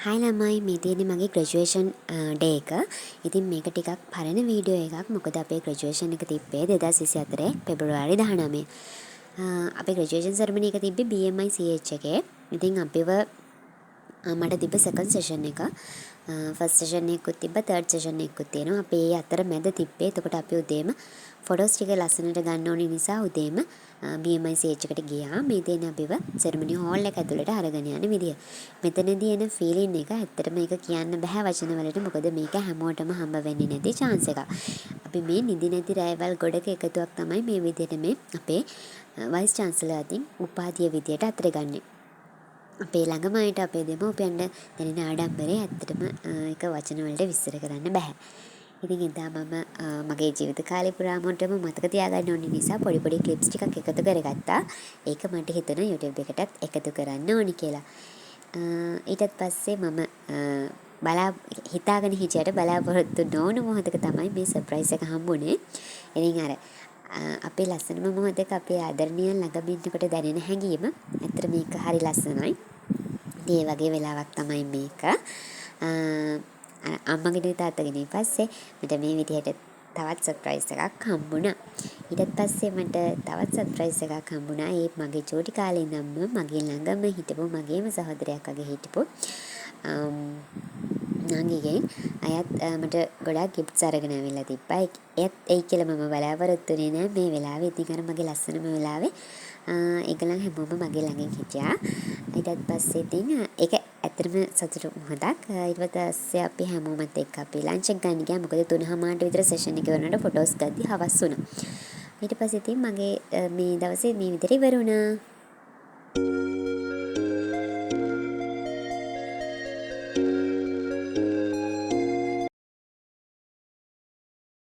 Hi ළමයි, මේ තියෙන්නේ මගේ ග්‍රැජුවේෂන් ඩේ එක. ඉතින් මේක ටිකක් පරණ වීඩියෝ එකක්. මොකද අපේ ග්‍රැජුවේෂන් එක තිබ්බේ 2024 පෙබරවාරි 19. අපේ ග්‍රැජුවේෂන් සෙරමනි එක තිබ්බේ BMICH එකේ. ඉතින් අපිව මට තිබ්බ සෙකන්ඩ් සෙෂන් එක. ෆස්ට් සෙෂන් එකකුත් තිබ්බා, තර්ඩ් සෙෂන් එකකුත් තියෙනවා. අපි ඒ අතර මැද තිබ්බේ. එතකොට අපි උදේම ෆොටෝස් ටික ලස්සනට ගන්න ඕනි නිසා උදේම BMICH එකට ගියා. මේ තියෙන අපිව සෙරමනි හෝල් එක ඇතුළට අරගෙන යන විදිය. මෙතනදී එන ෆීලින් එක ඇත්තටම ඒක කියන්න බෑ වචන වලට. මොකද මේක හැමෝටම හම්බ වෙන්නේ නැති චාන්ස් එකක්. අපි මේ නිදි නැති රෑවල් ගොඩක එකතුවක් තමයි මේ විදියට මේ අපේ වයිස් චාන්සලර් අතින් උපාධිය විදියට අතට ගන්නෙ. අපේ ළඟම අයට අපේ දෙමව්පියන්ට දැනෙන ආඩම්බරේ ඇත්තටම ඒක වචන වලට විස්තර කරන්න බැහැ. ඉතින් එදා මම මගේ ජීවිත කාලේ පුරාමටම මතක තියාගන්න ඕන නිසා පොඩි පොඩි ක්ලිප්ස් ටිකක් එකතු කරගත්තා. ඒක මට හිතුණා YouTube එකටත් එකතු කරන්න ඕනි කියලා. ඊටත් පස්සේ මම බලා හිතාගෙන හිටියට බලාපොරොත්තු නොවුණු මොහොතක තමයි මේ සර්ප්‍රයිස් එක හම්බුනේ. ඉතින් අර අපේ ලස්සනම මොහොතක අපේ ආදරණීයන් ළඟම ඉන්නකොට දැනෙන හැඟීම ඇත්තට මේක හරි ලස්සනයි. ඉතින් ඒ වගේ වෙලාවක් තමයි මේක. අම්මගෙනුයි තාත්තගෙනුයි පස්සේ මට මේ විදිහට තවත් සර්ප්‍රයිස් එකක් හම්බුණා. ඊටත් පස්සේ මට තවත් සර්ප්‍රයිස් එකක් හම්බුණා. ඒ මගේ චූටි කාලේ ඉඳන්ම මගේ ළඟම හිටපු මගේම සහෝදරයෙක් වගේ හිටපු නංගිගෙන් අයත් මට ගොඩාක් ගිෆ්ට්ස් අරගෙන ඇවිල්ලා තිබ්බා. එයත් එයි කියලා මම බලාපොරොත්තු වුණේ නෑ මේ වෙලාවේ. ඉතින් අර මගේ ලස්සනම වෙලාවේ ඒගොල්ලන් හැමෝම මගේ ළඟින් හිටියා. ඊටත් පස්සේ ඉතින් ඒක ඇත්තටම සතුටු මොහොතක්. ඊට පස්සේ අපි හැමෝමත් එක්ක අපි ලන්ච් එක ගන්න ගියා. මොකද 3:30 විතර සෙෂන් එක ඉවර වුණාට ෆොටෝස් ගද්දි හවස් වුණා. ඊට පස්සේ ඉතින් මගේ මේ දවසේ මේ විදිහට ඉවර වුණා.